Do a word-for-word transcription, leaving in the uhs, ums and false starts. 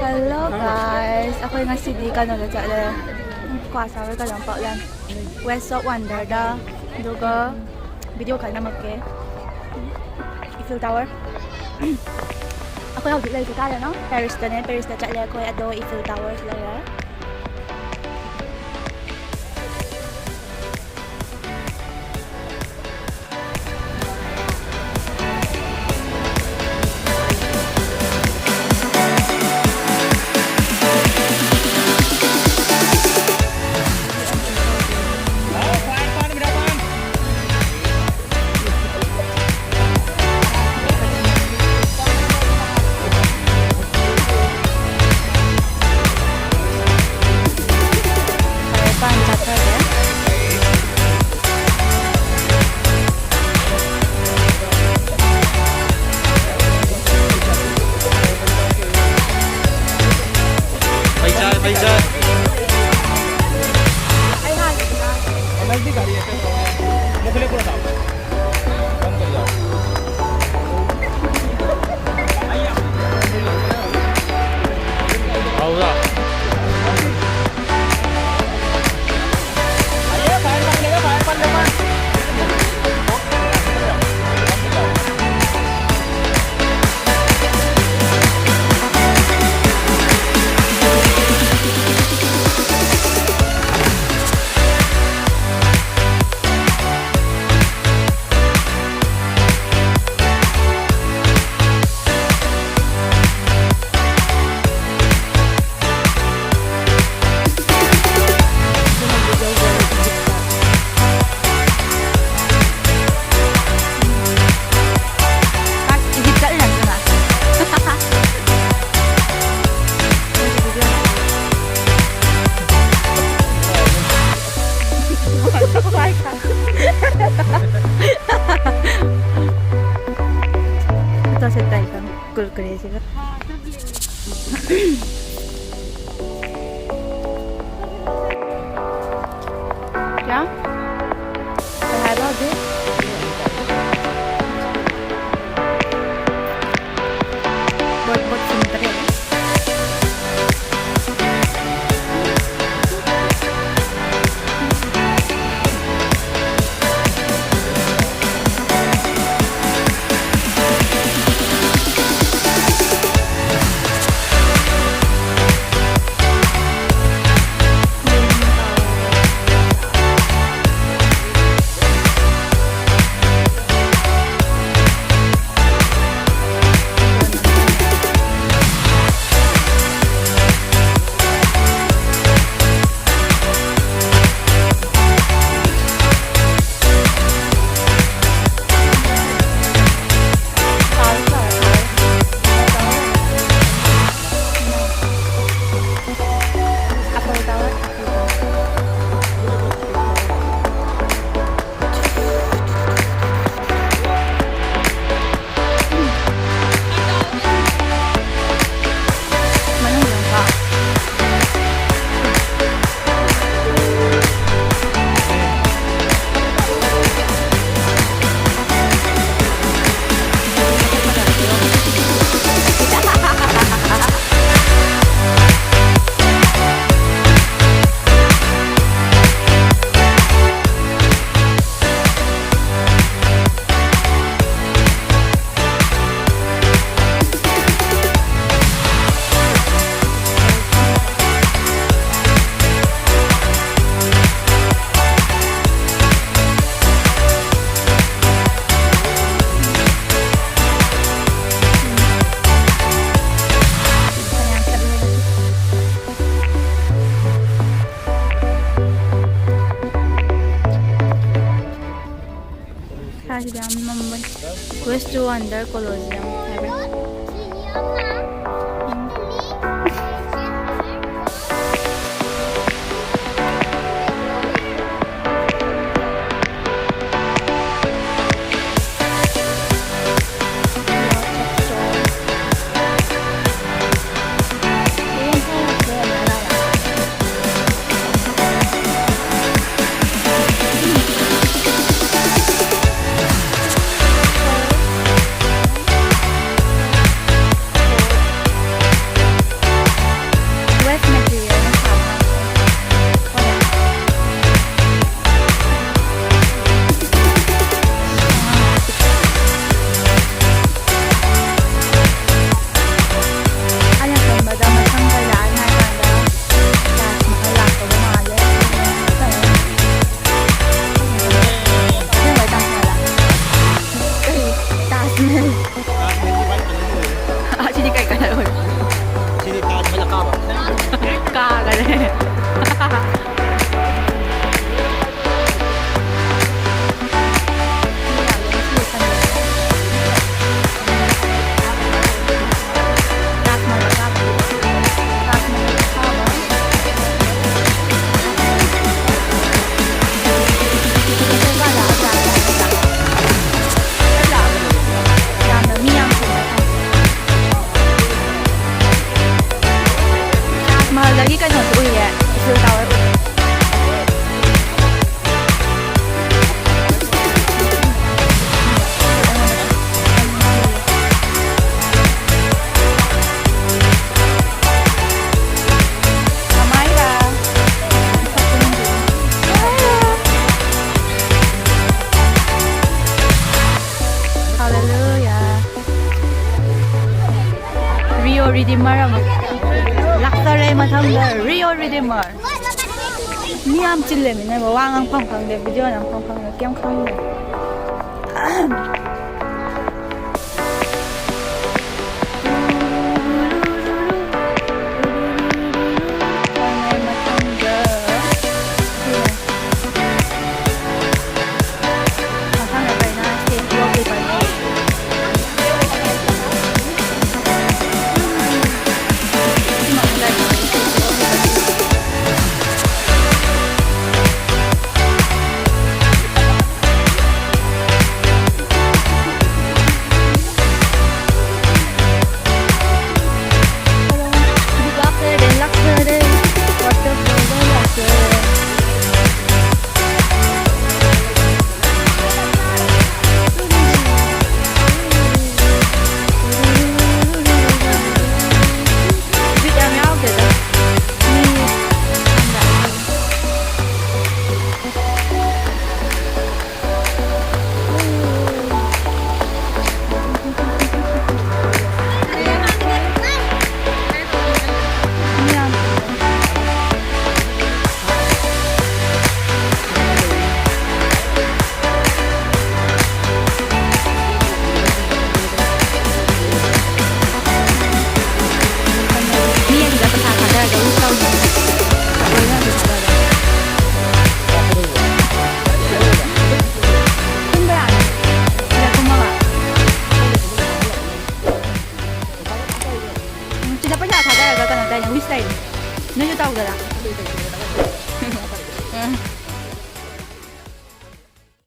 Hello guys, ꯑꯩꯈꯣꯏ ꯉꯁꯤꯗꯤ ꯀꯩꯅꯣꯗ ꯆꯠꯂꯦ, ꯀ꯭ꯋꯥ ꯆꯥꯕ ꯀꯩꯅꯣ ꯄꯥꯛꯂꯦꯟ, Waves of Wonderꯗ, ꯑꯗꯨꯒ video ꯈꯔ ꯅꯝꯃꯛꯀꯦ꯫ Eiffel Tower꯫ ꯑꯩꯈꯣꯏ ꯍꯧꯖꯤꯛ ꯂꯩꯔꯤꯁꯦ ꯀꯥꯏꯗꯅꯣ? Parisꯇꯅꯦ, Parisꯇ ꯆꯠꯂꯦ ꯑꯩꯈꯣꯏ, ꯑꯗꯣ Eiffel Towerꯁꯨ ꯂꯩꯔꯦ꯫ ꯀꯨꯔꯀꯨꯔꯦꯁꯤꯒ꯫ ꯀꯌꯥ? ꯀꯩ ꯍꯥꯏꯕ ꯍꯧꯖꯤꯛ? ꯕꯣꯠ, ꯕꯣꯠ ꯁꯤꯟꯗ꯭ꯔꯦ꯫ ꯁꯤꯗ ꯌꯥꯝ ꯃꯝꯕꯅꯤ꯫ West to Wonder Colosseum ꯍꯥꯏꯕ꯭ꯔꯥ? Waste material ꯅ ꯁꯥꯕ ꯉꯥꯛꯇꯅꯤ꯫ ꯑꯩꯅ ꯈꯟꯕꯗ ꯃꯊꯪ ꯀꯩ ꯂꯥꯛꯑꯅꯤ ꯍꯥꯏ ꯀꯥꯟꯗ ꯇꯥꯖ ꯃꯍꯜ ꯂꯥꯛꯇꯧꯕ ꯃꯥꯜꯂꯦ꯫ ꯑꯁꯦꯡꯕꯩ ꯇꯥꯖ ꯃꯍꯜ ꯂꯥꯛ-, ꯀꯩ? ꯇꯥꯖ ꯃꯍꯜ꯫ ꯁꯤꯗꯤ ꯀꯩ ꯀꯂꯔ ꯑꯣꯏꯕ? ꯁꯤꯗꯤ ꯇꯥꯖ ꯃꯍꯜ ꯑꯀꯥꯕ꯫ ꯀꯥꯒꯔꯦ꯫ ꯌꯥꯝꯅ ꯃꯤ ꯌꯥꯝ ꯆꯤꯟꯕ ꯇꯥꯖ ꯃꯍꯜꯗꯒꯤ ꯀꯩꯅꯣꯁꯨ ꯎꯏꯌꯦ, Eiffel Tower ꯎꯏ꯫ ꯀꯃꯥꯏꯅ? Hallelujah. Rio Redeemer ꯑꯃꯨꯛ ꯂꯥꯛꯆꯔꯦ꯫ ꯃꯊꯪꯗ Rio Redeemer꯫ ꯃꯤ ꯌꯥꯝ ꯆꯤꯜꯂꯦꯃꯤ ꯅꯣꯏꯕꯣ, ꯋꯥ ꯉꯥꯡꯐꯝ ꯈꯪꯗꯦ, video ꯅꯝꯐꯝ ꯈꯪꯗꯦ, ꯀꯩꯝ ꯈꯪꯗꯦ꯫ ꯃꯊꯪꯗ ꯁꯤꯅꯦ꯫ ꯃꯊꯪꯗ ꯀꯩꯅꯣ? ꯋꯤꯁ ꯇꯥꯏꯅꯦ꯫ ꯅꯣꯏꯁꯨ ꯇꯧꯗꯅ꯫